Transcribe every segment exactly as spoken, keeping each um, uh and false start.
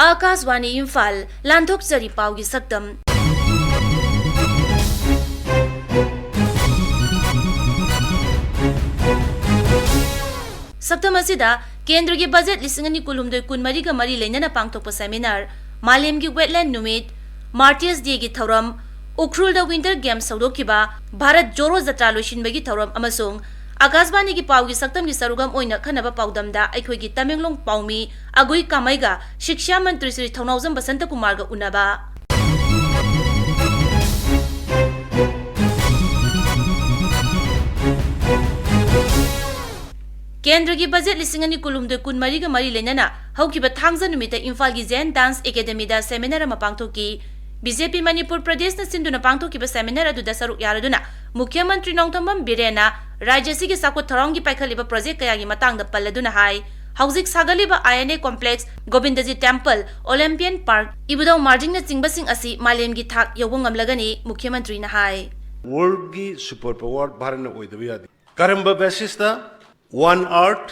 ꯑꯥꯀꯥꯁꯕꯥꯅꯤ ꯏꯝꯐꯥꯜ, ꯂꯥꯟꯊꯣꯛꯆꯔꯤ ꯄꯥꯎꯒꯤ ꯁꯛꯇꯝ꯫ ꯁꯛꯇꯝ ꯑꯁꯤꯗ ꯀꯦꯟꯗ꯭ꯔꯒꯤ ꯕꯖꯦꯠ ꯂꯤꯁꯤꯡ ꯑꯅꯤ ꯀꯨꯟꯍꯨꯝꯗꯣꯏ ꯀꯨꯟꯃꯔꯤꯒ ꯃꯔꯤ ꯂꯩꯅꯅ ꯄꯥꯡꯊꯣꯛꯄ ꯁꯦꯃꯤꯅꯥꯔ, ꯃꯥꯂꯦꯝꯒꯤ ꯋꯦꯠꯂꯦꯟ ꯅꯨꯃꯤꯠ, ꯃꯥꯔꯇꯤꯌꯔꯁ ꯗꯦꯒꯤ ꯊꯧꯔꯝ, ꯎꯈ꯭ꯔꯨꯜꯗ ꯋꯤꯟꯇꯔ ꯒꯦꯝꯁ ꯍꯧꯗꯣꯛꯈꯤꯕ, ꯚꯥꯔꯠ ꯖꯣꯔꯣ ꯖꯇ꯭ꯔꯥ ꯂꯣꯏꯁꯤꯟꯕꯒꯤ ꯊꯧꯔꯝ ꯑꯃꯁꯨꯡ ꯑꯥꯀꯥꯁꯕꯥꯅꯤꯒꯤ ꯄꯥꯎꯒꯤ ꯁꯛꯇꯝꯒꯤ ꯁꯔꯨꯛ ꯑꯃ ꯑꯣꯏꯅ ꯈꯟꯅꯕ ꯄꯥꯎꯗꯝꯗ ꯑꯩꯈꯣꯏꯒꯤ ꯇꯃꯦꯡꯂꯣꯡ ꯄꯥꯎꯃꯤ ꯑꯒꯨꯏ ꯀꯥꯃꯩꯒ ꯁꯤꯛꯁꯥ ꯃꯟꯇ꯭ꯔꯤ ꯁ꯭ꯔꯤ ꯊꯧꯅꯥꯎꯖꯝ ꯕꯁꯟꯇꯀꯨꯃꯥꯔꯒ ꯎꯅꯕ꯫ ꯀꯦꯟꯗ꯭ꯔꯒꯤ ꯕꯖꯦꯠ ꯂꯤꯁꯤꯡ ꯑꯅꯤ ꯀꯨꯟꯍꯨꯝꯗꯣꯏ ꯀꯨꯟꯃꯔꯤꯒ ꯃꯔꯤ ꯂꯩꯅꯅ ꯍꯧꯈꯤꯕ ꯊꯥꯡꯖ ꯅꯨꯃꯤꯠꯇ ꯏꯝꯐꯥꯜꯒꯤ ꯖꯦꯟ ꯗꯥꯟꯁ ꯑꯦꯀꯥꯗꯦꯃꯤꯗ ꯁꯦꯃꯤꯅꯥꯔ ꯑꯃ ꯄꯥꯡꯊꯣꯛꯈꯤ꯫ ꯕꯤ ꯖꯦ ꯄꯤ ꯃꯅꯤꯄꯨꯔ ꯄ꯭ꯔꯗꯦꯁꯅ ꯁꯤꯟꯗꯨꯅ ꯄꯥꯡꯊꯣꯛꯈꯤꯕ ꯁꯦꯃꯤꯅꯥꯔ ꯑꯗꯨꯗ ꯁꯔꯨꯛ ꯌꯥꯔꯗꯨꯅ ꯃꯨꯈ꯭ꯌ ꯃꯟꯇ꯭ꯔꯤ ꯅꯣꯡꯊꯣꯝꯕꯝ ꯕꯤꯔꯦꯟꯅ ꯔꯥꯖ꯭ꯌ ꯑꯁꯤꯒꯤ ꯆꯥꯎꯈꯠ ꯊꯧꯔꯥꯡꯒꯤ ꯄꯥꯏꯈꯠꯂꯤꯕ ꯄ꯭ꯔꯣꯖꯦꯛ ꯀꯌꯥꯒꯤ ꯃꯇꯥꯡꯗ ꯄꯜꯂꯗꯨꯅ ꯍꯥꯏ, ꯍꯧꯖꯤꯛ ꯁꯥꯒꯠꯂꯤꯕ I N A complex, Govindaji temple, Olympian park, Ibudhou ꯃꯥꯔꯖꯤꯡꯅꯆꯤꯡꯕꯁꯤꯡ ꯑꯁꯤ ꯃꯥꯂꯦꯝꯒꯤ ꯊꯥꯛ ꯌꯧꯕ ꯉꯝꯂꯒꯅꯤ, ꯃꯨꯈ꯭ꯌ ꯃꯟꯇ꯭ꯔꯤꯅ ꯍꯥꯏ꯫ ꯋꯥꯔꯜꯗꯒꯤ ꯁꯨꯄꯔ ꯄꯥꯋꯔ ꯚꯥꯔꯠꯅ ꯑꯣꯏꯗꯕ ꯌꯥꯗꯦ꯫ ꯀꯔꯝꯕ ꯕꯦꯁꯤꯁꯇ? One earth,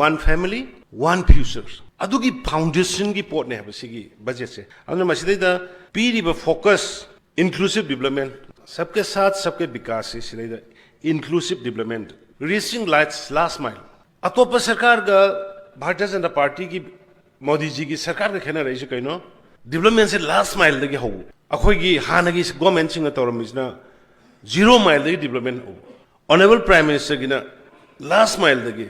one family, one future꯫ ꯑꯗꯨꯒꯤ ꯐꯥꯎꯟꯗꯦꯁꯟꯒꯤ ꯄꯣꯠꯅꯦ ꯍꯥꯏꯕ ꯁꯤꯒꯤ ꯕꯖꯦꯠꯁꯦ꯫ ꯑꯗꯨꯅ ꯃꯁꯤꯗꯩꯗ ꯄꯤꯔꯤꯕ ꯐꯣꯀꯁ, inclusive development, सबके साथ सबके विकास ꯁꯤ ꯁꯤꯗꯩꯗ inclusive development, reaching last, last mile꯫ ꯑꯇꯣꯞꯄ ꯁꯔꯀꯥꯔꯒ ꯚꯥꯔꯇꯤꯌ ꯖꯅꯇꯥ ꯄꯥꯔꯇꯤꯒꯤ, ꯃꯣꯗꯤꯖꯤꯒꯤ ꯁꯔꯀꯥꯔꯒ ꯈꯦꯠꯅꯔꯛꯏꯁꯦ ꯀꯩꯅꯣ? ꯗꯤꯕ꯭ꯂꯞꯃꯦꯟꯁꯦ ꯂꯥꯁ ꯃꯥꯏꯜꯗꯒꯤ ꯍꯧꯕ꯫ ꯑꯩꯈꯣꯏꯒꯤ ꯍꯥꯟꯅꯒꯤ ꯒꯣꯔꯃꯦꯟꯁꯤꯡꯅ ꯇꯧꯔꯝꯃꯤꯁꯤꯅ ꯖꯤꯔꯣ ꯃꯥꯏꯜꯗꯒꯤ ꯗꯤꯕ꯭ꯂꯞꯃꯦꯟ ꯍꯧꯕ꯫ ꯑꯣꯅꯔꯦꯕꯜ ꯄ꯭ꯔꯥꯏꯝ ꯃꯤꯅꯤꯁꯇꯔꯒꯤꯅ ꯂꯥꯁ ꯃꯥꯏꯜꯗꯒꯤ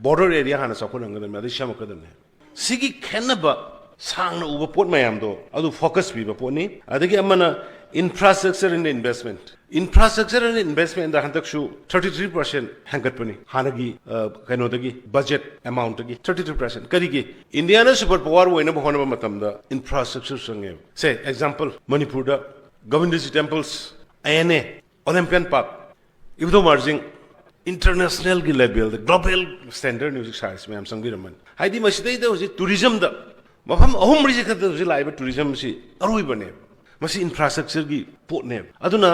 ꯕꯣꯔꯗꯔ ꯑꯦꯔꯤꯌꯥ ꯍꯥꯟꯅ ꯆꯥꯎꯈꯠꯍꯟꯒꯗꯕꯅꯤ, ꯑꯗꯩ ꯁꯦꯝꯃꯛꯀꯗꯕꯅꯤ꯫ ꯁꯤꯒꯤ ꯈꯦꯠꯅꯕ, ꯁꯥꯡꯅ ꯎꯕ ꯄꯣꯠ ꯃꯌꯥꯝꯗꯣ ꯑꯗꯨ ꯐꯣꯀꯁ ꯄꯤꯕ ꯄꯣꯠꯅꯤ꯫ ꯑꯗꯒꯤ ꯑꯃꯅ infrastructure and investment꯫ Infrastructure and investment ꯗ ꯍꯟꯗꯛꯁꯨ thirty three percent ꯍꯦꯟꯒꯠꯄꯅꯤ ꯍꯥꯟꯅꯒꯤ, ꯑ, ꯀꯩꯅꯣꯗꯒꯤ, ꯕꯖꯦꯠ ꯑꯦꯃꯥꯎꯟꯠꯇꯒꯤ thirty three percent꯫ ꯀꯔꯤꯒꯤ? ꯏꯟꯗꯤꯌꯥꯅ ꯁꯨꯄꯔ ꯄꯥꯋꯔ ꯑꯣꯏꯅꯕ ꯍꯣꯠꯅꯕ ꯃꯇꯝꯗ ꯏꯟꯐ꯭ꯔꯥꯁ꯭ꯇ꯭ꯔꯛꯆꯔ ꯆꯪꯉꯦꯕ꯫ ꯁꯦ, ꯑꯦꯛꯖꯥꯝꯄꯜ, ꯃꯅꯤꯄꯨꯔꯗ ꯒꯣꯕꯤꯟꯗꯖꯤ ꯇꯦꯝꯄꯜꯁ, ꯑꯥꯏ ꯑꯦꯟ ꯑꯦ, ꯑꯣꯂꯦꯝꯄꯤꯌꯟ ꯄꯥꯔꯛ, ꯏꯕꯨꯙꯧ ꯃꯥꯔꯖꯤꯡ, ꯏꯟꯇꯔꯅꯦꯁꯅꯦꯜꯒꯤ ꯂꯦꯚꯦꯜꯗ, ꯒ꯭ꯂꯣꯕꯦꯜ ꯁ꯭ꯇꯦꯟꯗꯔꯗꯅꯤ ꯍꯧꯖꯤꯛ ꯁꯥꯔꯤꯁꯤ꯫ ꯃꯌꯥꯝ ꯆꯪꯕꯤꯔꯝꯃꯅꯤ꯫ ꯍꯥꯏꯗꯤ ꯃꯁꯤꯗꯩꯗ ꯍꯧꯖꯤꯛ ꯇꯨꯔꯤꯖꯝꯗ ꯃꯐꯝ ꯑꯍꯨꯝ ꯃꯔꯤꯁꯦ ꯈꯛꯇ ꯍꯧꯖꯤꯛ ꯂꯥꯛꯏꯕ ꯇꯨꯔꯤꯖꯝꯁꯤ ꯑꯔꯣꯏꯕꯅꯦꯕ꯫ ꯃꯁꯤ ꯏꯟꯐ꯭ꯔꯥꯁ꯭ꯇ꯭ꯔꯛꯆꯔꯒꯤ ꯄꯣꯠꯅꯦꯕ꯫ ꯑꯗꯨꯅ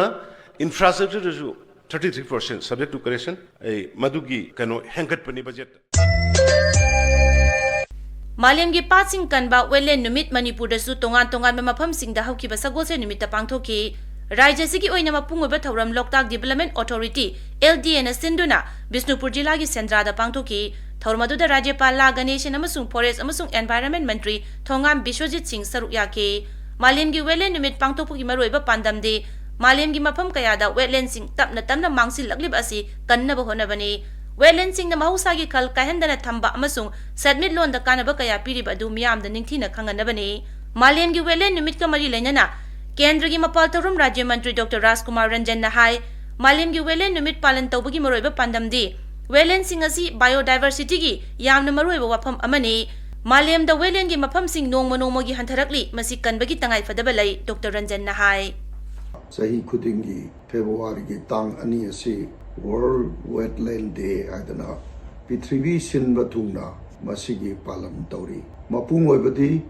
ꯏꯟꯐ꯭ꯔꯥꯁ꯭ꯇ꯭ꯔꯛꯆꯔꯗꯁꯨ thirty three percent subject to correction, ꯑꯩ ꯃꯗꯨꯒꯤ ꯀꯩꯅꯣ ꯍꯦꯟꯒꯠꯄꯅꯤ ꯕꯖꯦꯠꯇ꯫ ꯃꯥꯂꯦꯝꯒꯤ ꯄꯥꯠꯁꯤꯡ ꯀꯟꯕ ꯋꯦꯠꯂꯦꯟ ꯅꯨꯃꯤꯠ ꯃꯅꯤꯄꯨꯔꯗꯁꯨ ꯇꯣꯉꯥꯟ ꯇꯣꯉꯥꯟꯕ ꯃꯐꯝꯁꯤꯡꯗ ꯍꯧꯈꯤꯕ ꯁꯒꯣꯜꯁꯦꯟ ꯅꯨꯃꯤꯠꯇ ꯄꯥꯡꯊꯣꯛꯈꯤ꯫ ꯔꯥꯖ꯭ꯌ ꯑꯁꯤꯒꯤ ꯑꯣꯏꯅ ꯃꯄꯨꯡ ꯑꯣꯏꯕ ꯊꯧꯔꯝ ꯂꯣꯛꯇꯥꯛ ꯗꯤꯕꯦꯂꯞꯃꯦꯟ ꯑꯣꯊꯣꯔꯤꯇꯤ, ꯑꯦꯜ ꯗꯤ ꯑꯦꯅ ꯁꯤꯟꯗꯨꯅ ꯕꯤꯁꯅꯨꯄꯨꯔ ꯖꯤꯂꯥꯒꯤ ꯁꯦꯟꯗ꯭ꯔꯥꯗ ꯄꯥꯡꯊꯣꯛꯈꯤ꯫ ꯊꯧꯔꯝ ꯑꯗꯨꯗ ꯔꯥꯖ꯭ꯌꯄꯥꯜ ꯂꯥ ꯒꯅꯦꯁꯟ ꯑꯃꯁꯨꯡ ꯐꯣꯔꯦꯁ ꯑꯃꯁꯨꯡ ꯑꯦꯟꯚꯥꯏꯔꯟꯃꯦꯟ ꯃꯟꯇ꯭ꯔꯤ ꯊꯣꯉꯥꯝ ꯕꯤꯁ꯭ꯋꯖꯤꯠ ꯁꯤꯡ ꯁꯔꯨꯛ ꯌꯥꯈꯤ꯫ ꯃꯥꯂꯦꯝꯒꯤ ꯋꯦꯠꯂꯦꯟ ꯅꯨꯃꯤꯠ ꯄꯥꯡꯊꯣꯛꯄꯒꯤ ꯃꯔꯨꯑꯣꯏꯕ ꯄꯥꯟꯗꯝꯗꯤ ꯃꯥꯂꯦꯝꯒꯤ ꯃꯐꯝ ꯀꯌꯥꯗ ꯋꯦꯠꯂꯦꯟꯁꯤꯡ ꯇꯞꯅ ꯇꯞꯅ ꯃꯥꯡꯁꯤꯜꯂꯛꯂꯤꯕ ꯑꯁꯤ ꯀꯟꯅꯕ ꯍꯣꯠꯅꯕꯅꯤ꯫ ꯋꯦꯠꯂꯦꯟꯁꯤꯡꯅ ꯃꯍꯧꯁꯥꯒꯤ ꯈꯜ ꯀꯥꯏꯍꯟꯗꯅ ꯊꯝꯕ ꯑꯃꯁꯨꯡ ꯁꯦꯟꯃꯤꯠꯂꯣꯟꯗ ꯀꯥꯟꯅꯕ ꯀꯌꯥ ꯄꯤꯔꯤꯕ ꯑꯗꯨ ꯃꯤꯌꯥꯝꯗ ꯅꯤꯡꯊꯤꯅ ꯈꯪꯍꯟꯅꯕꯅꯤ꯫ ꯃꯥꯂꯦꯝꯒꯤ ꯋꯦꯠꯂꯦꯟ ꯅꯨꯃꯤꯠꯀ ꯃꯔꯤ ꯂꯩꯅꯅ ꯀꯦꯟꯗ꯭ꯔꯒꯤ ꯃꯄꯥꯜ ꯊꯧꯔꯝ ꯔꯥꯖ꯭ꯌ ꯃꯟꯇ꯭ꯔꯤ ꯗꯣꯛꯇꯔ ꯔꯥꯖꯀꯨꯃꯥꯔ ꯔꯟꯖꯟꯅ ꯍꯥꯏ, ꯃꯥꯂꯦꯝꯒꯤ ꯋꯦꯠꯂꯦꯟ ꯅꯨꯃꯤꯠ ꯄꯥꯂꯟ ꯇꯧꯕꯒꯤ ꯃꯔꯨꯑꯣꯏꯕ ꯄꯥꯟꯗꯝꯗꯤ ꯋꯦꯠꯂꯦꯟꯁꯤꯡ ꯑꯁꯤ ꯕꯥꯏꯑꯣꯗꯥꯏꯚꯔꯁꯤꯇꯤꯒꯤ ꯌꯥꯝꯅ ꯃꯔꯨꯑꯣꯏꯕ ꯋꯥꯐꯝ ꯑꯃꯅꯤ꯫ ꯃꯥꯂꯦꯝꯗ ꯋꯦꯠꯂꯦꯟꯒꯤ ꯃꯐꯝꯁꯤꯡ ꯅꯣꯡꯃ ꯅꯣꯡꯃꯒꯤ ꯍꯟꯊꯔꯛꯂꯤ, ꯃꯁꯤ ꯀꯟꯕꯒꯤ ꯇꯉꯥꯏꯐꯗꯕ ꯂꯩ, ꯗꯣꯛꯇꯔ ꯔꯟꯖꯟꯅ ꯍꯥꯏ꯫ ꯆꯍꯤ ꯈꯨꯗꯤꯡꯒꯤ ꯐꯦꯕ꯭ꯔꯨꯋꯥꯔꯤꯒꯤ ꯇꯥꯡ ꯑꯅꯤ ꯑꯁꯤ World Wetland Day ꯍꯥꯏꯗꯅ ꯄ꯭ꯔꯤꯊꯤꯕꯤ ꯁꯤꯟꯕ ꯊꯨꯡꯅ ꯃꯁꯤꯒꯤ ꯄꯥꯂꯟ ꯇꯧꯔꯤ꯫ ꯃꯄꯨꯡ ꯑꯣꯏꯕꯗꯤ,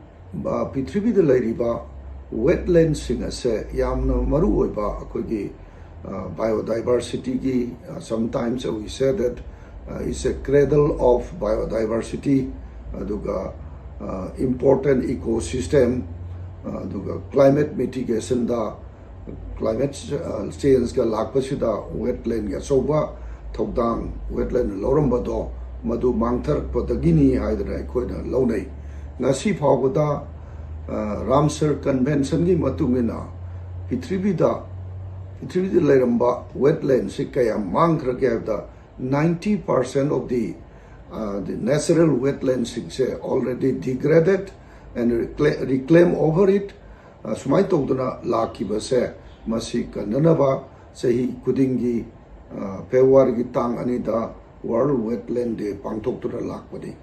ꯑ, ꯄ꯭ꯔꯤꯊꯤꯕꯤꯗ ꯂꯩꯔꯤꯕ ꯋꯦꯠꯂꯦꯟꯁꯤꯡ ꯑꯁꯦ ꯌꯥꯝꯅ ꯃꯔꯨ ꯑꯣꯏꯕ ꯑꯩꯈꯣꯏꯒꯤ, ꯑ, ꯕꯥꯏꯑꯣꯗꯥꯏꯚꯔꯁꯤꯇꯤꯒꯤ, ꯑ, sometimes we say that, uh, it's a cradle of biodiversity, ꯑꯗꯨꯒ, uh, important ecosystem, uh, ꯑꯗꯨꯒ climate mitigationꯗ, climate, uh, changeꯀ ꯂꯥꯛꯄꯁꯤꯗ wetlandꯒꯤ ꯑꯆꯧꯕ ꯊꯧꯗꯥꯡ wetland ꯂꯧꯔꯝꯕꯗꯣ ꯃꯗꯨ ꯃꯥꯡꯊꯔꯛꯄꯗꯒꯤꯅꯤ ꯍꯥꯏꯗꯅ ꯑꯩꯈꯣꯏꯅ ꯂꯧꯅꯩ꯫ ꯉꯁꯤ ꯐꯥꯎꯕꯗ, ꯑ, ꯔꯥꯝꯁꯔ ꯀꯟꯚꯦꯟꯁꯟꯒꯤ ꯃꯇꯨꯡ ꯏꯟꯅ ꯄ꯭ꯔꯤꯊꯤꯕꯤꯗ, ꯄ꯭ꯔꯤꯊꯤꯕꯤꯗ ꯂꯩꯔꯝꯕ wetlandꯁꯤ ꯀꯌꯥꯝ ꯃꯥꯡꯈ꯭ꯔꯒꯦ ꯍꯥꯏꯕꯗ, ninety percent of the, uh, the natural wetlandꯁꯤꯡꯁꯦ already degraded and recla-, reclaim over it, ꯑ, ꯁꯨꯃꯥꯏꯅ ꯇꯧꯗꯅ ꯂꯥꯛꯈꯤꯕꯁꯦ, ꯃꯁꯤ ꯀꯟꯅꯅꯕ ꯆꯍꯤ ꯈꯨꯗꯤꯡꯒꯤ, ꯑ, ꯐꯦꯕ꯭ꯔꯨꯋꯥꯔꯤꯒꯤ ꯇꯥꯡ ꯑꯅꯤꯗ World Wetland Day ꯄꯥꯡꯊꯣꯛꯇꯨꯅ ꯂꯥꯛꯄꯅꯤ꯫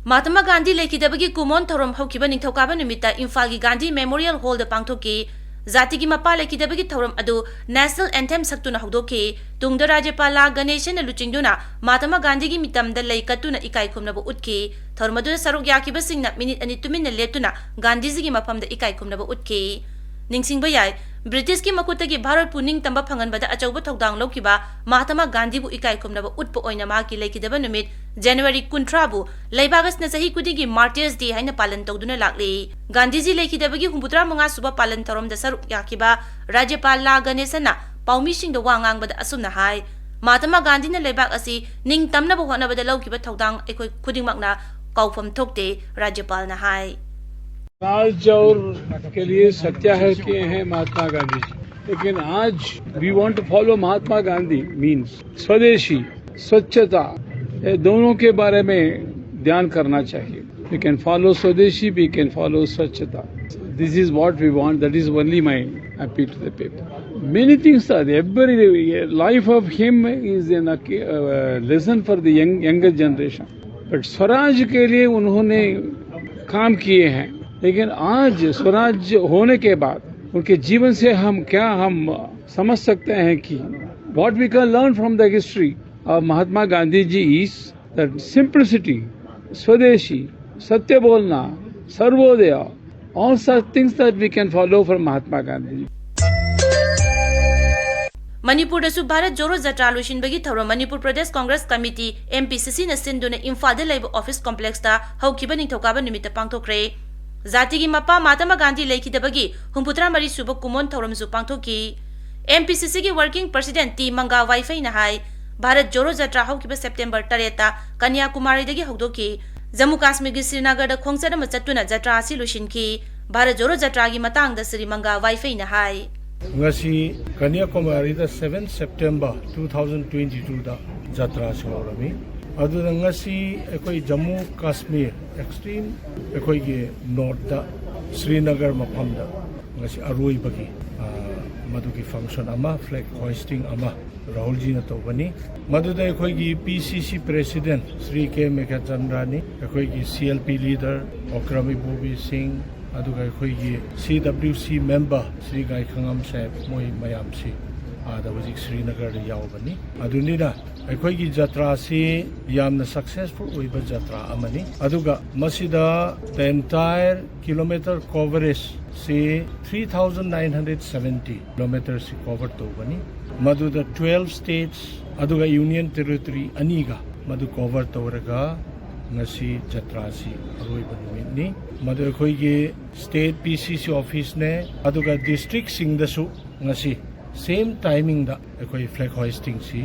ꯃꯍꯥꯇꯃꯥ ꯒꯥꯟꯙꯤ ꯂꯩꯈꯤꯗꯕꯒꯤ ꯀꯨꯃꯣꯟ ꯊꯧꯔꯝ ꯍꯧꯈꯤꯕ ꯅꯤꯡꯊꯧꯀꯥꯕ ꯅꯨꯃꯤꯠꯇ ꯏꯝꯐꯥꯜꯒꯤ ꯒꯥꯟꯙꯤ ꯃꯦꯃꯣꯔꯤꯌꯦꯜ ꯍꯣꯜꯗ ꯄꯥꯡꯊꯣꯛꯈꯤ꯫ ꯖꯥꯇꯤꯒꯤ ꯃꯄꯥ ꯂꯩꯈꯤꯗꯕꯒꯤ ꯊꯧꯔꯝ ꯑꯗꯨ ꯅꯦꯁꯅꯦꯜ ꯑꯦꯟꯊꯦꯝ ꯁꯛꯇꯨꯅ ꯍꯧꯗꯣꯛꯈꯤ꯫ ꯇꯨꯡꯗ ꯔꯥꯖ꯭ꯌꯄꯥꯜ ꯂꯥ ꯒꯅꯦꯁꯟꯅ ꯂꯨꯆꯤꯡꯗꯨꯅ ꯃꯍꯥꯇꯃꯥ ꯒꯥꯟꯙꯤꯒꯤ ꯃꯤꯇꯝꯗ ꯂꯩ ꯀꯠꯇꯨꯅ ꯏꯀꯥꯏ ꯈꯨꯝꯅꯕ ꯎꯠꯈꯤ꯫ ꯊꯧꯔꯝ ꯑꯗꯨꯗ ꯁꯔꯨꯛ ꯌꯥꯈꯤꯕꯁꯤꯡꯅ ꯃꯤꯅꯤꯠ ꯑꯅꯤ ꯇꯨꯃꯤꯟꯅ ꯂꯦꯞꯇꯨꯅ ꯒꯥꯟꯙꯤꯖꯤꯒꯤ ꯃꯐꯝꯗ ꯏꯀꯥꯏ ꯈꯨꯝꯅꯕ ꯎꯠꯈꯤ꯫ ꯅꯤꯡꯁꯤꯡꯕ ꯌꯥꯏ, ꯕ꯭ꯔꯤꯇꯤꯁꯀꯤ ꯃꯈꯨꯠꯇꯒꯤ ꯚꯥꯔꯠꯄꯨ ꯅꯤꯡꯇꯝꯕ ꯐꯪꯍꯟꯕꯗ ꯑꯆꯧꯕ ꯊꯧꯗꯥꯡ ꯂꯧꯈꯤꯕ ꯃꯍꯥꯇꯃꯥ ꯒꯥꯟꯙꯤꯕꯨ ꯏꯀꯥꯏ ꯈꯨꯝꯅꯕ ꯎꯠꯄ ꯑꯣꯏꯅ ꯃꯍꯥꯛꯀꯤ ꯂꯩꯈꯤꯗꯕ ꯅꯨꯃꯤꯠ ꯖꯅꯋꯥꯔꯤ ꯀꯨꯟꯊ꯭ꯔꯥꯕꯨ ꯂꯩꯕꯥꯛ ꯑꯁꯤꯅ ꯆꯍꯤ ꯈꯨꯗꯤꯡꯒꯤ Martyrs' Day ꯍꯥꯏꯅ ꯄꯥꯂꯟ ꯇꯧꯗꯨꯅ ꯂꯥꯛꯂꯤ꯫ ꯒꯥꯟꯙꯤꯖꯤ ꯂꯩꯈꯤꯗꯕꯒꯤ ꯍꯨꯝꯐꯨꯇꯔꯥ ꯃꯉꯥ ꯁꯨꯕ ꯄꯥꯂꯟ ꯊꯧꯔꯝꯗ ꯁꯔꯨꯛ ꯌꯥꯈꯤꯕ ꯔꯥꯖ꯭ꯌꯄꯥꯜ ꯂꯥ ꯒꯅꯦꯁꯟꯅ ꯄꯥꯎꯃꯤꯁꯤꯡꯗ ꯋꯥ ꯉꯥꯡꯕꯗ ꯑꯁꯨꯝꯅ ꯍꯥꯏ, ꯃꯍꯥꯇꯃꯥ ꯒꯥꯟꯙꯤꯅ ꯂꯩꯕꯥꯛ ꯑꯁꯤ ꯅꯤꯡꯇꯝꯅꯕ ꯍꯣꯠꯅꯕꯗ ꯂꯧꯈꯤꯕ ꯊꯧꯗꯥꯡ ꯑꯩꯈꯣꯏ ꯈꯨꯗꯤꯡꯃꯛꯅ ꯀꯥꯎꯐꯝ ꯊꯣꯛꯇꯦ, ꯔꯥꯖ꯭ꯌꯄꯥꯜꯅ ꯍꯥꯏ꯫ स्वराज और के लिए सत्याग्रह किए हैं महात्मा गांधी जी, लेकिन आज we want to follow Mahatma Gandhi means स्वदेशी, स्वच्छता, ये दोनों के बारे में ध्यान करना चाहिए। We can follow स्वदेशी, we can follow स्वच्छता। This is what we want, that is only my appeal to the people। Many things are there, every life of him is in a uh, lesson for the young younger generation। But Swaraj के लिए उन्होंने काम किए हैं, लेकिन आज स्वराज होने के बाद उनके जीवन से हम क्या हम समझ सकते हैं कि what we can learn from the history of Mahatma Gandhi ji is that simplicity, स्वदेशी, सत्य बोलना, Sarvodaya, all such things that we can follow from Mahatma Gandhi। ꯃꯅꯤꯄꯨꯔꯗꯁꯨ ꯚꯥꯔꯠ ꯖꯣꯔꯣ ꯖꯇ꯭ꯔꯥ ꯂꯣꯏꯁꯤꯟꯕꯒꯤ ꯊꯧꯔꯝ Manipur Pradesh Congress committee, M P C C ꯅ ꯁꯤꯟꯗꯨꯅ ꯏꯝꯐꯥꯜꯗ ꯂꯩꯕ ꯑꯣꯐꯤꯁ ꯀꯣꯝꯄ꯭ꯂꯦꯛꯁꯇ ꯍꯧꯈꯤꯕ ꯅꯤꯡꯊꯧꯀꯥꯕ ꯅꯨꯃꯤꯠꯇ ꯄꯥꯡꯊꯣꯛꯈ꯭ꯔꯦ꯫ ꯖꯥꯇꯤꯒꯤ ꯃꯄꯥ ꯃꯍꯥꯇꯃꯥ ꯒꯥꯟꯙꯤ ꯂꯩꯈꯤꯗꯕꯒꯤ ꯍꯨꯝꯐꯨꯇꯔꯥ ꯃꯔꯤ ꯁꯨꯕ ꯀꯨꯃꯣꯟ ꯊꯧꯔꯝꯁꯨ ꯄꯥꯡꯊꯣꯛꯈꯤ꯫ M P C C ꯒꯤ working president T ꯃꯪꯒꯥ ꯋꯥꯏꯐꯩꯅ ꯍꯥꯏ, ꯚꯥꯔꯠ ꯖꯣꯔꯣ ꯖꯇ꯭ꯔꯥ ꯍꯧꯈꯤꯕ ꯁꯦꯞꯇꯦꯝꯕꯔ ꯇꯔꯦꯠꯇ ꯀꯟꯌꯥꯀꯨꯃꯥꯔꯤꯗꯒꯤ ꯍꯧꯗꯣꯛꯈꯤ꯫ ꯖꯝꯃꯨ ꯀꯥꯁꯃꯤꯔꯒꯤ ꯁ꯭ꯔꯤꯅꯒꯔꯗ ꯈꯣꯡꯆꯠ ꯑꯃ ꯆꯠꯇꯨꯅ ꯖꯇ꯭ꯔꯥ ꯑꯁꯤ ꯂꯣꯏꯁꯤꯟꯈꯤ꯫ ꯚꯥꯔꯠ ꯖꯣꯔꯣ ꯖꯇ꯭ꯔꯥꯒꯤ ꯃꯇꯥꯡꯗ ꯁ꯭ꯔꯤ ꯃꯪꯒꯥ ꯋꯥꯏꯐꯩꯅ ꯍꯥꯏ꯫ ꯉꯁꯤ ꯀꯟꯌꯥꯀꯨꯃꯥꯔꯤꯗ seven September two thousand twenty-two ꯗ ꯖꯇ꯭ꯔꯥꯁꯤ ꯍꯧꯔꯝꯃꯤ꯫ ꯑꯗꯨꯅ ꯉꯁꯤ ꯑꯩꯈꯣꯏ ꯖꯝꯃꯨ ꯀꯥꯁꯃꯤꯔ extreme ꯑꯩꯈꯣꯏꯒꯤ north ꯇ ꯁ꯭ꯔꯤꯅꯒꯔ ꯃꯐꯝꯗ ꯉꯁꯤ ꯑꯔꯣꯏꯕꯒꯤ ꯑ, ꯃꯗꯨꯒꯤ function ꯑꯃ, flag hoisting ꯑꯃ ꯔꯥꯍꯨꯜꯖꯤꯅ ꯇꯧꯒꯅꯤ꯫ ꯃꯗꯨꯗ ꯑꯩꯈꯣꯏꯒꯤ P C C president Shri ꯀꯦ ꯃꯦꯘꯆꯟꯗ꯭ꯔꯅꯤ, ꯑꯩꯈꯣꯏꯒꯤ C L P leader Okram ꯏꯕꯣꯕꯤ ꯁꯤꯡ, ꯑꯗꯨꯒ ꯑꯩꯈꯣꯏꯒꯤ C W C member Shri ꯒꯥꯏꯈꯉꯝ ꯁꯥꯍꯦꯕ, ꯃꯣꯏ ꯃꯌꯥꯝꯁꯤ ꯑꯥꯗ ꯍꯧꯖꯤꯛ ꯁ꯭ꯔꯤꯅꯒꯔꯗ ꯌꯥꯎꯕꯅꯤ꯫ ꯑꯗꯨꯅꯤꯅ ꯑꯩꯈꯣꯏꯒꯤ ꯖꯇ꯭ꯔꯥꯁꯤ ꯌꯥꯝꯅ successful ꯑꯣꯏꯕ ꯖꯇ꯭ꯔꯥ ꯑꯃꯅꯤ꯫ ꯑꯗꯨꯒ ꯃꯁꯤꯗ the entire kilometer coverage ꯁꯤ three thousand nine hundred seventy ꯀꯤꯂꯣꯃꯤꯇꯔꯁꯤ ꯀꯣꯚꯔ ꯇꯧꯕꯅꯤ꯫ ꯃꯗꯨꯗ ꯇ꯭ꯋꯦꯜꯐ ꯁ꯭ꯇꯦꯠꯁ ꯑꯗꯨꯒ ꯌꯨꯅꯤꯌꯟ ꯇꯦꯔꯤꯇꯣꯔꯤ ꯑꯅꯤꯒ ꯃꯗꯨ ꯀꯣꯚꯔ ꯇꯧꯔꯒ ꯉꯁꯤ ꯖꯇ꯭ꯔꯥꯁꯤ ꯑꯔꯣꯏꯕ ꯅꯨꯃꯤꯠꯅꯤ꯫ ꯃꯗꯨ ꯑꯩꯈꯣꯏꯒꯤ ꯁ꯭ꯇꯦꯠ ꯄꯤ ꯁꯤ ꯁꯤ ꯑꯣꯐꯤꯁꯅꯦ, ꯑꯗꯨꯒ ꯗꯤꯁꯇ꯭ꯔꯤꯛꯁꯤꯡꯗꯁꯨ ꯉꯁꯤ ꯁꯦꯝ ꯇꯥꯏꯃꯤꯡꯗ ꯑꯩꯈꯣꯏ ꯐ꯭ꯂꯦꯒ ꯍꯣꯏꯁꯇꯤꯡꯁꯤ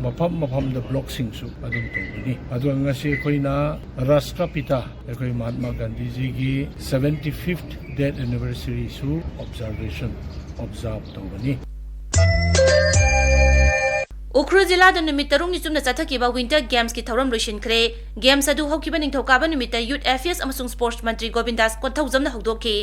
ꯃꯐꯝ ꯃꯐꯝꯗ ꯕ꯭ꯂꯣꯛꯁꯤꯡꯁꯨ ꯑꯗꯨꯝ ꯇꯧꯒꯅꯤ꯫ ꯑꯗꯨꯒ ꯉꯁꯤ ꯑꯩꯈꯣꯏꯅ ꯔꯥꯁꯇ꯭ꯔꯄꯤꯇꯥ ꯑꯩꯈꯣꯏ Mahatma ꯒꯥꯟꯙꯤꯖꯤꯒꯤ seventy fifth date ꯑꯦꯅꯤꯚꯔꯁꯔꯤꯁꯨ observation ꯑꯣꯕꯖꯥꯔꯕ ꯇꯧꯒꯅꯤ꯫ ꯎꯈ꯭ꯔꯨꯜ ꯖꯤꯂꯥꯗ ꯅꯨꯃꯤꯠ ꯇꯔꯨꯛꯅꯤ ꯆꯨꯞꯅ ꯆꯠꯊꯈꯤꯕ ꯋꯤꯟꯇꯔ ꯒꯦꯝꯁꯀꯤ ꯊꯧꯔꯝ ꯂꯣꯏꯁꯤꯟꯈ꯭ꯔꯦ꯫ ꯒꯦꯝꯁ ꯑꯗꯨ ꯍꯧꯈꯤꯕ ꯅꯤꯡꯊꯧꯀꯥꯕ ꯅꯨꯃꯤꯠꯇ ꯌꯨꯠ ꯑꯦꯐꯤꯌꯔꯁ ꯑꯃꯁꯨꯡ ꯁ꯭ꯄꯣꯔꯠꯁ ꯃꯟꯇ꯭ꯔꯤ ꯒꯣꯕꯤꯟꯗꯥꯁ ꯀꯣꯟꯊꯧꯖꯝꯅ ꯍꯧꯗꯣꯛꯈꯤ꯫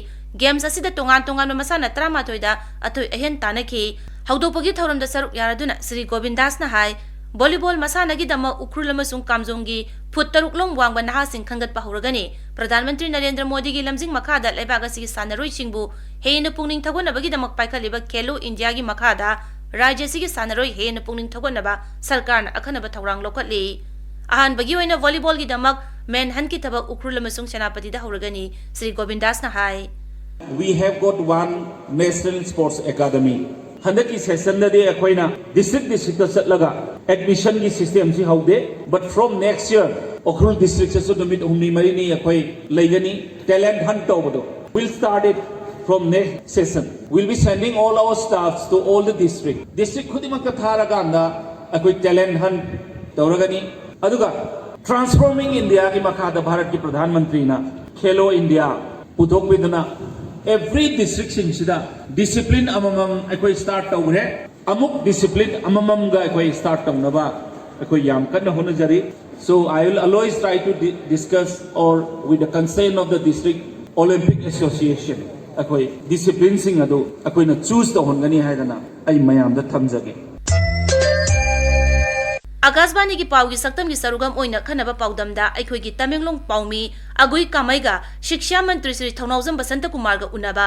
ꯒꯦꯝꯁ ꯑꯁꯤꯗ ꯇꯣꯉꯥꯟ ꯇꯣꯉꯥꯟꯕ ꯃꯁꯥꯟꯅ ꯇꯔꯥꯃꯥꯊꯣꯏꯗ ꯑꯊꯣꯏ ꯑꯍꯦꯟ ꯇꯥꯟꯅꯈꯤ꯫ ꯍꯧꯗꯣꯛꯄꯒꯤ ꯊꯧꯔꯝꯗ ꯁꯔꯨꯛ ꯌꯥꯔꯗꯨꯅ ꯁ꯭ꯔꯤ ꯒꯣꯕꯤꯟꯗꯥꯁꯅ ꯍꯥꯏ, ꯚꯣꯂꯤꯕꯣꯜ ꯃꯁꯥꯟꯅꯒꯤꯗꯃꯛ ꯎꯈ꯭ꯔꯨꯜ ꯑꯃꯁꯨꯡ ꯀꯥꯝꯖꯣꯡꯒꯤ ꯐꯨꯠ ꯇꯔꯨꯛ ꯂꯣꯝ ꯋꯥꯡꯕ ꯅꯍꯥꯁꯤꯡ ꯈꯟꯒꯠꯄ ꯍꯧꯔꯒꯅꯤ꯫ ꯄ꯭ꯔꯙꯥꯟ ꯃꯟꯇ꯭ꯔꯤ ꯅꯔꯦꯟꯗ꯭ꯔ ꯃꯣꯗꯤꯒꯤ ꯂꯝꯖꯤꯡ ꯃꯈꯥꯗ ꯂꯩꯕꯥꯛ ꯑꯁꯤꯒꯤ ꯁꯥꯟꯅꯔꯣꯏꯁꯤꯡꯕꯨ ꯍꯦꯟꯅ ꯄꯨꯛꯅꯤꯡ ꯊꯧꯒꯠꯅꯕꯒꯤꯗꯃꯛ ꯄꯥꯏꯈꯠꯂꯤꯕ ꯈꯦꯂꯣ ꯏꯟꯗꯤꯌꯥꯒꯤ ꯃꯈꯥꯗ ꯔꯥꯖ꯭ꯌ ꯑꯁꯤꯒꯤ ꯁꯥꯟꯅꯔꯣꯏ ꯍꯦꯟꯅ ꯄꯨꯛꯅꯤꯡ ꯊꯧꯒꯠꯅꯕ ꯁꯔꯀꯥꯔꯅ ꯑꯈꯟꯅꯕ ꯊꯧꯔꯥꯡ ꯂꯧꯈꯠꯂꯤ꯫ ꯑꯍꯥꯟꯕꯒꯤ ꯑꯣꯏꯅ ꯚꯣꯂꯤꯕꯣꯜꯒꯤꯗꯃꯛ ꯃꯦꯟ ꯍꯟꯀꯤ ꯊꯕꯛ ꯎꯈ꯭ꯔꯨꯜ ꯑꯃꯁꯨꯡ ꯁꯦꯅꯥꯄꯇꯤꯗ ꯍꯧꯔꯒꯅꯤ꯫ ꯁ꯭ꯔꯤ ꯒꯣꯕꯤꯟꯗꯥꯁꯅ ꯍꯥꯏ꯫ We have got one National Sports Academy. ꯍꯟꯗꯛꯀꯤ ꯁꯦꯁꯟꯗꯗꯤ ꯑꯩꯈꯣꯏꯅ ꯗꯤꯁꯇ꯭ꯔꯤꯛ ꯗꯤꯁꯇ꯭ꯔꯤꯛꯇ ꯆꯠꯂꯒ ꯑꯦꯗꯃꯤꯁꯟꯒꯤ ꯁꯤꯁꯇꯦꯝꯁꯤ ꯍꯧꯗꯦ, but from next year Ukhrul ꯗꯤꯁꯇ꯭ꯔꯤꯛꯇꯁꯨ ꯅꯨꯃꯤꯠ ꯍꯨꯝꯅꯤ ꯃꯔꯤꯅꯤ ꯑꯩꯈꯣꯏ ꯂꯩꯒꯅꯤ꯫ ꯇꯦꯂꯦꯟꯠ ꯍꯟꯠ ꯇꯧꯕꯗꯣ, we'll start it from next session. We'll be sending all our staffs to all the district. District ꯈꯨꯗꯤꯡꯃꯛꯇ ꯊꯥꯔꯀꯥꯟꯗ ꯑꯩꯈꯣꯏ ꯇꯦꯂꯦꯟꯠ ꯍꯟꯠ ꯇꯧꯔꯒꯅꯤ꯫ ꯑꯗꯨꯒ ꯇ꯭ꯔꯥꯟꯁꯐꯣꯔꯃꯤꯡ ꯏꯟꯗꯤꯌꯥꯒꯤ ꯃꯈꯥꯗ ꯚꯥꯔꯠꯀꯤ ꯄ꯭ꯔꯙꯥꯟ ꯃꯟꯇ꯭ꯔꯤꯅ ꯈꯦꯂꯣ ꯏꯟꯗꯤꯌꯥ ꯄꯨꯊꯣꯛꯄꯤꯗꯨꯅ ꯑꯦꯚ꯭ꯔꯤ ꯗꯤꯁꯇ꯭ꯔꯤꯛꯁꯤꯡꯁꯤꯗ ꯗꯤꯁꯤꯄ꯭ꯂꯤꯟ ꯑꯃꯃꯝ ꯑꯩꯈꯣꯏ ꯁ꯭ꯇꯥꯔꯠ ꯇꯧꯈ꯭ꯔꯦ꯫ ꯑꯃꯨꯛ ꯗꯤꯁꯤꯄ꯭ꯂꯤꯟ ꯑꯃꯃꯝꯒ ꯑꯩꯈꯣꯏ ꯁ꯭ꯇꯥꯔꯠ ꯇꯧꯅꯕ ꯑꯩꯈꯣꯏ ꯌꯥꯝ ꯀꯟꯅ ꯍꯣꯠꯅꯖꯔꯤ꯫ So I will always try to di- discuss or with the concern of the district Olympic Association ꯑꯩꯈꯣꯏ ꯗꯤꯁꯤꯄ꯭ꯂꯤꯟꯁꯤꯡ ꯑꯗꯨ ꯑꯩꯈꯣꯏꯅ ꯆꯨꯁ ꯇꯧꯍꯟꯒꯅꯤ ꯍꯥꯏꯗꯅ ꯑꯩ ꯃꯌꯥꯝꯗ ꯊꯝꯖꯒꯦ꯫ ꯑꯀꯥꯁꯕꯥꯅꯤꯒꯤ ꯄꯥꯎꯒꯤ ꯁꯛꯇꯝꯒꯤ ꯁꯔꯨꯛ ꯑꯃ ꯑꯣꯏꯅ ꯈꯟꯅꯕ ꯄꯥꯎꯗꯝꯗ ꯑꯩꯈꯣꯏꯒꯤ ꯇꯃꯦꯡꯂꯣꯡ ꯄꯥꯎꯃꯤ ꯑꯒꯨꯏ ꯀꯥꯃꯩꯒ ꯁꯤꯛꯁꯥ ꯃꯟꯇ꯭ꯔꯤ ꯁ꯭ꯔꯤ ꯊꯧꯅꯥꯎꯖꯝ ꯕꯁꯟꯇ ꯀꯨꯃꯥꯔꯒ ꯎꯅꯕ꯫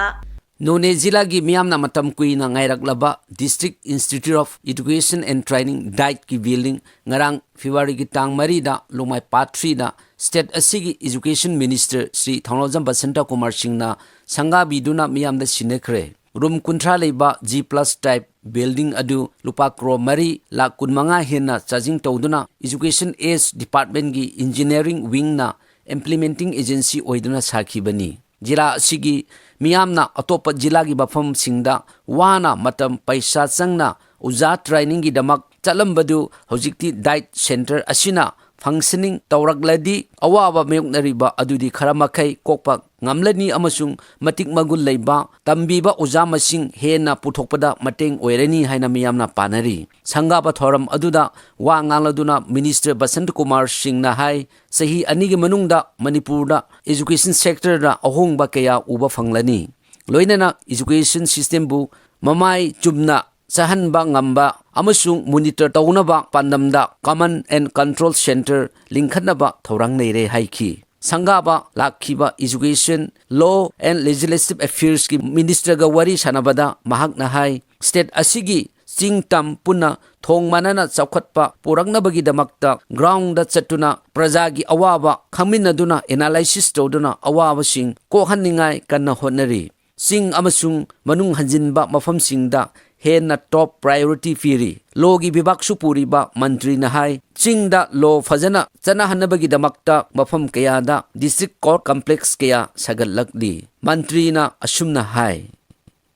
ꯅꯣꯅꯦ ꯖꯤꯂꯥꯒꯤ ꯃꯤꯌꯥꯝꯅ ꯃꯇꯝ ꯀꯨꯏꯅ ꯉꯥꯏꯔꯛꯂꯕ District Institute of Education and Training, ꯗꯥꯏꯠꯀꯤ building ꯉꯔꯥꯡ ꯐꯦꯕ꯭ꯔꯨꯋꯥꯔꯤꯒꯤ ꯇꯥꯡ ꯃꯔꯤꯗ ꯂꯣꯡꯃꯥꯏ ꯄꯥꯠ ꯊ꯭ꯔꯤꯗ ꯁ꯭ꯇꯦꯠ ꯑꯁꯤꯒꯤ ꯏꯖꯨꯀꯦꯁꯟ ꯃꯤꯅꯤꯁꯇꯔ ꯁ꯭ꯔꯤ ꯊꯧꯅꯥꯎꯖꯝ ꯕꯁꯟꯇ ꯀꯨꯃꯥꯔ ꯁꯤꯡꯅ ꯁꯪꯒꯥꯕꯤꯗꯨꯅ ꯃꯤꯌꯥꯝꯗ ꯁꯤꯟꯅꯈ꯭ꯔꯦ꯫ ꯔꯨꯝ ꯀꯨꯟꯊ꯭ꯔꯥ ꯂꯩꯕ G plus type building ꯑꯗꯨ ꯂꯨꯄꯥ ꯀ꯭ꯔꯣꯔ ꯃꯔꯤ ꯂꯥꯈ ꯀꯨꯟꯃꯉꯥ ꯍꯦꯟꯅ ꯆꯥꯔꯖꯤꯡ ꯇꯧꯗꯨꯅ ꯏꯖꯨꯀꯦꯁꯟ ꯑꯦꯁ ꯗꯤꯄꯥꯔꯠꯃꯦꯟꯒꯤ ꯏꯟꯖꯤꯅꯤꯌꯥꯔꯤꯡ ꯋꯤꯡꯅ ꯏꯝꯄ꯭ꯂꯤꯃꯦꯟꯇꯤꯡ ꯑꯦꯖꯦꯟꯁꯤ ꯑꯣꯏꯗꯨꯅ ꯁꯥꯈꯤꯕꯅꯤ꯫ ꯖꯤꯂꯥ ꯑꯁꯤꯒꯤ ꯃꯤꯌꯥꯝꯅ ꯑꯇꯣꯞꯄ ꯖꯤꯂꯥꯒꯤ ꯃꯐꯝꯁꯤꯡꯗ ꯋꯥꯅ ꯃꯇꯝ ꯄꯩꯁꯥ ꯆꯪꯅ ꯑꯣꯖꯥ ꯇ꯭ꯔꯦꯅꯤꯡꯒꯤꯗꯃꯛ ꯆꯠꯂꯝꯕꯗꯨ ꯍꯧꯖꯤꯛꯇꯤ ꯗꯥꯏꯠ ꯁꯦꯟꯇꯔ ꯑꯁꯤꯅ ꯐꯪꯁꯅꯤꯡ ꯇꯧꯔꯛꯂꯗꯤ ꯑꯋꯥꯕ ꯃꯥꯌꯣꯛꯅꯔꯤꯕ ꯑꯗꯨꯗꯤ ꯈꯔ ꯃꯈꯩ ꯀꯣꯛꯄ ꯉꯝꯂꯅꯤ ꯑꯃꯁꯨꯡ ꯃꯇꯤꯛ ꯃꯒꯨꯟ ꯂꯩꯕ ꯇꯝꯕꯤꯕ ꯑꯣꯖꯥ ꯃꯁꯤꯡ ꯍꯦꯟꯅ ꯄꯨꯊꯣꯛꯄꯗ ꯃꯇꯦꯡ ꯑꯣꯏꯔꯅꯤ ꯍꯥꯏꯅ ꯃꯤꯌꯥꯝꯅ ꯄꯥꯅꯔꯤ꯫ ꯁꯪꯒꯥꯕ ꯊꯧꯔꯝ ꯑꯗꯨꯗ ꯋꯥ ꯉꯥꯡꯂꯗꯨꯅ ꯃꯤꯅꯤꯁꯇꯔ ꯕꯁꯟꯇ ꯀꯨꯃꯥꯔ ꯁꯤꯡꯅ ꯍꯥꯏ, ꯆꯍꯤ ꯑꯅꯤꯒꯤ ꯃꯅꯨꯡꯗ ꯃꯅꯤꯄꯨꯔꯗ ꯏꯖꯨꯀꯦꯁꯟ ꯁꯦꯛꯇꯔꯗ ꯑꯍꯣꯡꯕ ꯀꯌꯥ ꯎꯕ ꯐꯪꯂꯅꯤ꯫ ꯂꯣꯏꯅꯅ ꯏꯖꯨꯀꯦꯁꯟ ꯁꯤꯁꯇꯦꯝꯕꯨ ꯃꯃꯥꯏ ꯆꯨꯝꯅ ꯆꯥꯍꯟꯕ ꯉꯝꯕ ꯑꯃꯁꯨꯡ ꯃꯣꯅꯤꯇꯔ ꯇꯧꯅꯕ ꯄꯥꯟꯗꯝꯗ Command and Control Centre ꯂꯤꯡꯈꯠꯅꯕ ꯊꯧꯔꯥꯡ ꯂꯩꯔꯦ ꯍꯥꯏꯈꯤ꯫ ꯁꯪꯒꯥꯕ ꯂꯥꯛꯈꯤꯕ ꯏꯖꯨꯀꯦꯁꯟ, ꯂꯣ and ꯂꯦꯖꯤꯁꯂꯦꯇꯤꯚ ꯑꯦꯐꯤꯌꯔꯁꯀꯤ ꯃꯤꯅꯤꯁꯇꯔꯒ ꯋꯥꯔꯤ ꯁꯥꯟꯅꯕꯗ ꯃꯍꯥꯛꯅ ꯍꯥꯏ, ꯁ꯭ꯇꯦꯠ ꯑꯁꯤꯒꯤ ꯆꯤꯡ ꯇꯝ ꯄꯨꯟꯅ ꯊꯣꯡ ꯃꯥꯟꯅꯅ ꯆꯥꯎꯈꯠꯄ ꯄꯨꯔꯛꯅꯕꯒꯤꯗꯃꯛꯇ ꯒ꯭ꯔꯥꯎꯟꯗ ꯆꯠꯇꯨꯅ ꯄ꯭ꯔꯖꯥꯒꯤ ꯑꯋꯥꯕ ꯈꯪꯃꯤꯟꯅꯗꯨꯅ ꯑꯦꯅꯥꯂꯥꯏꯁꯤꯁ ꯇꯧꯗꯨꯅ ꯑꯋꯥꯕꯁꯤꯡ ꯀꯣꯛꯍꯟꯅꯤꯡꯉꯥꯏ ꯀꯟꯅ ꯍꯣꯠꯅꯔꯤ꯫ ꯆꯤꯡ ꯑꯃꯁꯨꯡ ꯃꯅꯨꯡ ꯍꯟꯖꯤꯟꯕ ꯃꯐꯝꯁꯤꯡꯗ ꯍꯦꯟꯅ ꯇꯣꯞ ꯄ꯭ꯔꯥꯏꯌꯣꯔꯤꯇꯤ ꯄꯤꯔꯤ꯫ ꯂꯣꯒꯤ ꯕꯤꯚꯥꯒꯁꯨ ꯄꯨꯔꯤꯕ ꯃꯟꯇ꯭ꯔꯤꯅ ꯍꯥꯏ, ꯆꯤꯡꯗ ꯂꯣ ꯐꯖꯅ ꯆꯠꯅꯍꯟꯅꯕꯒꯤꯗꯃꯛꯇ ꯃꯐꯝ ꯀꯌꯥꯗ ꯗꯤꯁꯇ꯭ꯔꯤꯛ ꯀꯣꯔꯠ ꯀꯝꯄ꯭ꯂꯦꯛꯁ ꯀꯌꯥ ꯁꯥꯒꯠꯂꯛꯂꯤ꯫ ꯃꯟꯇ꯭ꯔꯤꯅ ꯑꯁꯨꯝꯅ ꯍꯥꯏ꯫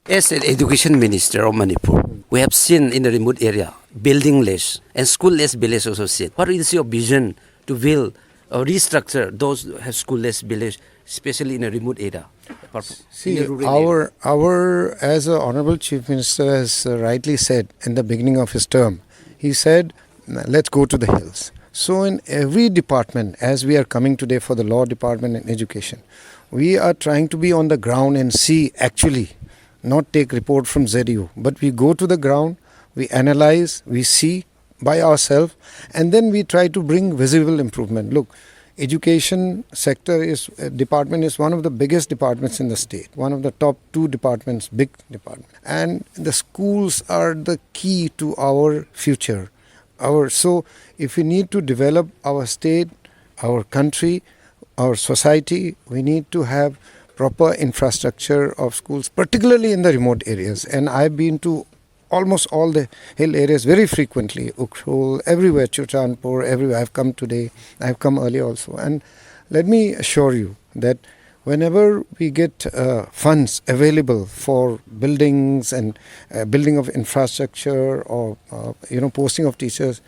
As an education minister of Manipur, we have seen in a remote area, building less and school less village also seen. What is your vision to build or restructure those who have school less village, especially in a remote area? Apart from in a See, rural area. our, our, as the Honorable Chief Minister has uh, rightly said in the beginning of his term, he said, "Let's go to the hills." So, in every department, as we are coming today for the law department and education, we are trying to be on the ground and see actually, not take report from Z U, but we go to the ground, we analyze, we see by ourselves, and then we try to bring visible improvement. Look, education sector is uh, department is one of the biggest departments in the state, one of the top two departments, big department, and the schools are the key to our future. Our so if we need to develop our state, our country, our society, we need to have proper infrastructure of schools, particularly in the remote areas. And I've been to almost all the hill areas very frequently, Ukhrul, everywhere, Churachandpur, everywhere. I've come today, I've come earlier also. And let me assure you that whenever we get uh, funds available for buildings and uh, building of infrastructure or uh, you know posting of teachers,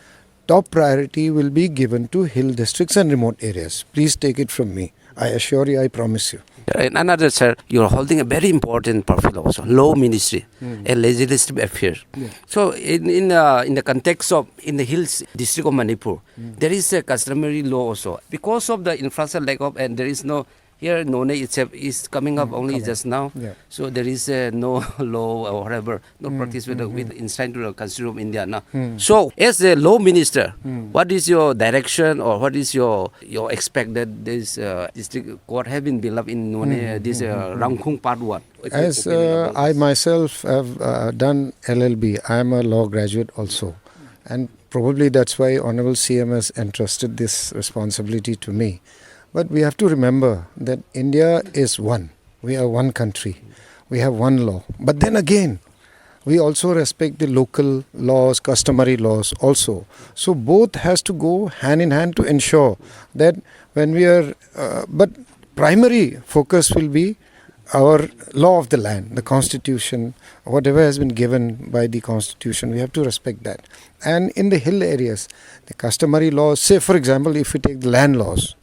top priority will be given to hill districts and remote areas. Please take it from me. I assure you, I promise you. And another, sir, you're holding a very important profile also, law ministry and legislative affairs. So in in uh, in the context of in the hills district of Manipur, there is a customary law also because of the infrastructure lack of, and there is no here Noney itself is coming up only just now. Yeah. So there is uh, no law or whatever, no practice with, with enshrined to the Constitution of India now. So as a law minister, what is your direction or what is your your expect that this uh, district court have been built up in Noney, uh, this uh, Rangkhung Part One? As uh, I myself have uh, done L L B, I am a law graduate also. And probably that's why Honorable C M has entrusted this responsibility to me. But we have to remember that India is one. We are one country. We have one law. But then again, we also respect the local laws, customary laws also. So both has to go hand in hand to ensure that when we are, uh, but primary focus will be our law of the land, the constitution, whatever has been given by the constitution, we have to respect that. And in the hill areas, the customary laws, say for example, if we take the land laws,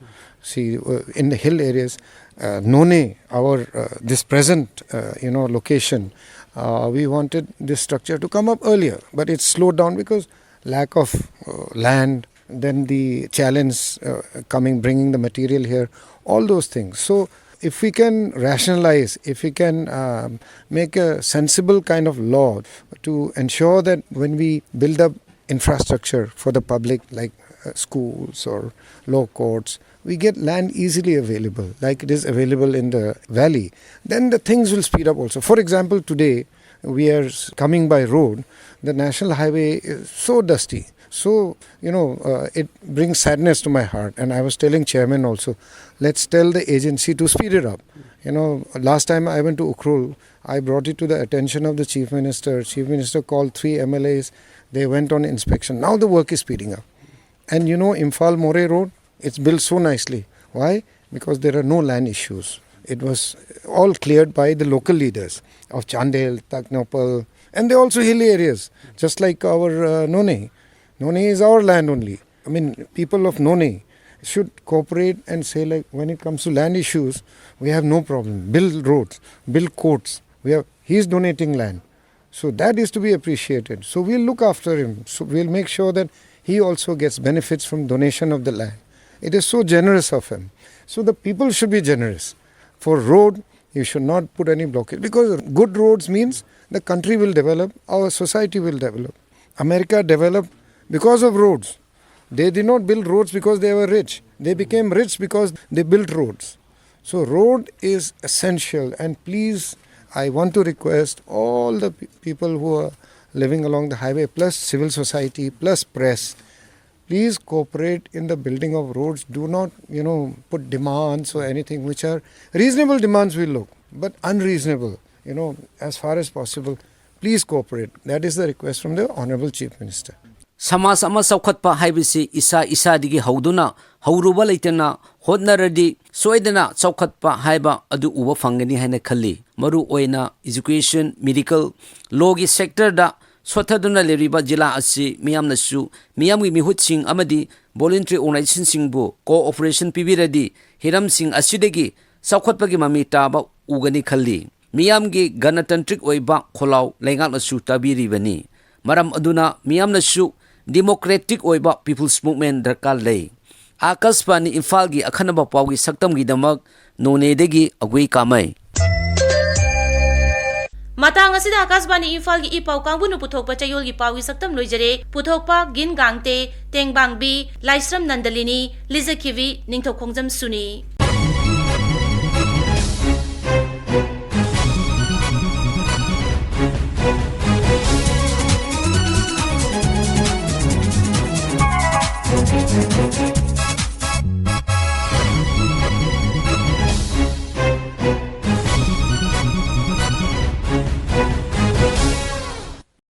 see uh, in the hill areas, uh, Noney, our uh, this present uh, you know location, uh, we wanted this structure to come up earlier, but it's slowed down because lack of uh, land, then the challenge uh, coming, bringing the material here, all those things. So if we can rationalize, if we can um, make a sensible kind of law to ensure that when we build up infrastructure for the public, like uh, schools or law courts, we get land easily available, like it is available in the valley, then the things will speed up also. For example, today we are s- coming by road, the national highway is so dusty. So, you know, uh, it brings sadness to my heart. And I was telling chairman also, let's tell the agency to speed it up. You know, last time I went to Ukhrul, I brought it to the attention of the chief minister. Chief minister called three M L As. They went on inspection. Now the work is speeding up. And you know, Imphal Moreh Road, it's built so nicely. Why? Because there are no land issues. It was all cleared by the local leaders of Chandel, Tengnoupal, and they're also hilly areas, just like our uh, Noney. Noney is our land only. I mean, people of Noney should cooperate and say, like, when it comes to land issues, we have no problem. Build roads, build courts. We have, he's donating land. So that is to be appreciated. So we'll look after him. So we'll make sure that he also gets benefits from donation of the land. It is so generous of him. So the people should be generous. For road, you should not put any blockade, because good roads means the country will develop, our society will develop. America developed because of roads. They did not build roads because they were rich. They became rich because they built roads. So road is essential, and please, I want to request all the pe- people who are living along the highway, plus civil society, plus press, please cooperate in the building of roads. Do not, you know, put demands or anything which are reasonable. Demands will look, but unreasonable, you know, as far as possible. Please cooperate. That is the request from the Honorable Chief Minister. ꯁꯃꯥꯖ ꯑꯃ ꯆꯥꯎꯈꯠꯄ ꯍꯥꯏꯕꯁꯤ ꯏꯁꯥ ꯏꯁꯥꯗꯒꯤ ꯍꯧꯗꯨꯅ ꯍꯧꯔꯨꯕ ꯂꯩꯇꯅ ꯍꯣꯠꯅꯔꯗꯤ ꯁꯣꯏꯗꯅ ꯆꯥꯎꯈꯠꯄ ꯍꯥꯏꯕ ꯑꯗꯨ ꯎꯕ ꯐꯪꯒꯅꯤ ꯍꯥꯏꯅ ꯈꯜꯂꯤ꯫ ꯃꯔꯨ ꯑꯣꯏꯅ education, medical, law ꯒꯤ sector ꯗ ꯁꯣꯠꯊꯗꯨꯅ ꯂꯩꯔꯤꯕ ꯖꯤꯂꯥ ꯑꯁꯤ ꯃꯤꯌꯥꯝꯅꯁꯨ ꯃꯤꯌꯥꯝꯒꯤ ꯃꯤꯍꯨꯠꯁꯤꯡ ꯑꯃꯗꯤ voluntary organization ꯁꯤꯡꯕꯨ cooperation ꯄꯤꯕꯤꯔꯗꯤ ꯍꯤꯔꯝꯁꯤꯡ ꯑꯁꯤꯗꯒꯤ ꯆꯥꯎꯈꯠꯄꯒꯤ ꯃꯃꯤ ꯇꯥꯕ ꯎꯒꯅꯤ ꯈꯜꯂꯤ꯫ ꯃꯤꯌꯥꯝꯒꯤ ꯒꯅꯇꯟꯇ꯭ꯔꯤꯛ ꯑꯣꯏꯕ ꯈꯣꯜꯂꯥꯎ ꯂꯩꯉꯥꯛꯅꯁꯨ ꯇꯥꯕꯤꯔꯤꯕꯅꯤ꯫ ꯃꯔꯝ ꯑꯗꯨꯅ ꯃꯤꯌꯥꯝꯅꯁꯨ democratic ꯑꯣꯏꯕ people's movement ꯗꯔꯀꯥꯔ ꯂꯩ꯫ ꯑꯥꯀꯥꯁꯕꯥꯅꯤ ꯏꯝꯐꯥꯜꯒꯤ ꯑꯈꯟꯅꯕ ꯄꯥꯎꯒꯤ ꯁꯛꯇꯝꯒꯤꯗꯃꯛ ꯅꯣꯅꯦꯗꯒꯤ ꯑꯒꯨꯏ ꯀꯥꯃꯩ꯫ ꯃꯇꯥꯡ ꯑꯁꯤꯗ ꯑꯥꯀꯥꯁꯕꯥꯅꯤ ꯏꯝꯐꯥꯜꯒꯤ ꯏ ꯄꯥꯎ ꯀꯥꯡꯕꯨꯅ ꯄꯨꯊꯣꯛꯄ ꯆꯌꯣꯜꯒꯤ ꯄꯥꯎꯒꯤ ꯁꯛꯇꯝ ꯂꯣꯏꯖꯔꯦ꯫ ꯄꯨꯊꯣꯛꯄ ꯒꯤꯟ ꯒꯥꯡꯇꯦ, ꯇꯦꯡꯕꯥꯡꯕꯤ, ꯂꯥꯏꯁ꯭ꯔꯝ ꯅꯟꯗꯂꯤꯅꯤ, ꯂꯤꯖꯈꯤꯕꯤ ꯅꯤꯡꯊꯧꯈꯣꯡꯖꯝ ꯁꯨꯅꯤ꯫